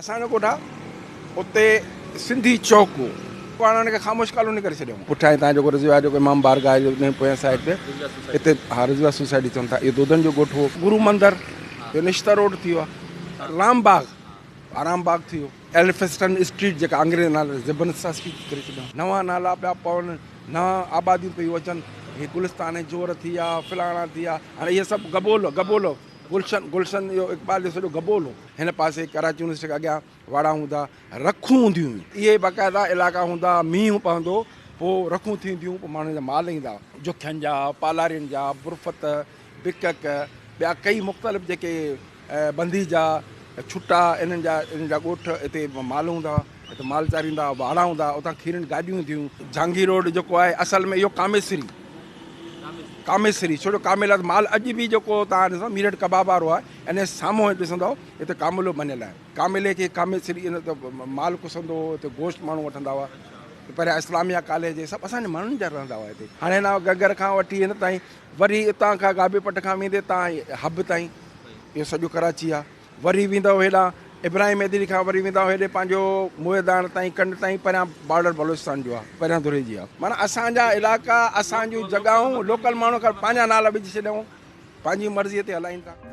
اسان جو ڳوٺ آ اتي سنڌي چوڪ هو. پاڻ ان کي خاموش ڪالوني ڪري ڇڏيائون. پٺيان هتان جيڪو رضويه جيڪو امام بارگاهه آهي ان جي پويان سائيڊ تي اتي ها رضويه سوسائٽي چون ٿا اهو دودن جو ڳوٺ هو. گرو مندر اهو نشتر روڊ ٿي ويو آ. رام باغ آرام باغ ٿي ويو. ايلفسٽن اسٽريٽ جيڪا انگريزن نالي زبنسا اسٽريٽ ڪري ڇڏيائون. نوان نالا پيا پون نوان آباديون پيون اچن هي گلستان جوهر ٿي ويا فلاڻا ٿي ويا هاڻي اهي سڀ گبول گبول گلشن گلشن اهو اقبال جو سڄو گبول هو. هن پاسي ڪراچي يونيورسٽي کان اڳيان واڙا هوندا، رکون هونديون هيون. اهي باقاعده علائقا هوندا، مينهن پوندو پوء رکون ٿينديون، پوء ماڻهن جا مال ايندا. جوکين جا، پالارين جا، برفت، بڪڪ، ٻيا ڪئي مختلف جيڪي بندي جا، ڇٽا، انهن جا انهن جا ڳوٺ اتي مال هوندا هئا، اتي مال چاريندا هئا، واڙا هوندا هئا، اتان کيرين گاڏيون اينديون هيون. جهانگير روڊ جيڪو آهي اصل ۾ اهو ڪاميسري، ڪاميسري ڇو جو ڪاميلا مال اڄ به جيڪو توهان ڏسو ميرٺ ڪباب وارو آهي ان جي سامهون ڏسندؤ هتي ڪاميلو بنيل آهي ڪاميلي کي ڪاميسري ان تي مال ڪسندو هو هتي گوشت ماڻهو وٺندا هئا پريان اسلاميه ڪاليج هي سڀ اسان جي ماڻهن جا رهندا هئا هتي هاڻي هن گگر کان وٺي هن تائين وري اتان کان گابي پٽ کان ويندي تان حب تائين اهو سڄو ڪراچي آهي وري ويندؤ هيڏانهن ابراهيم حيدري کان وري ويندؤ هيڏي پنهنجو موئيداڻ تائين ڪنڊ تائين پريان بارڊر بلوچستان جو آهي پريان دري جي آهي معنيٰ اسان جا علائقا اسان جون جڳهون لوڪل ماڻهو کان پنهنجا نالا وجهي ڇڏيائون پنهنجي مرضي تي هلائين ٿا.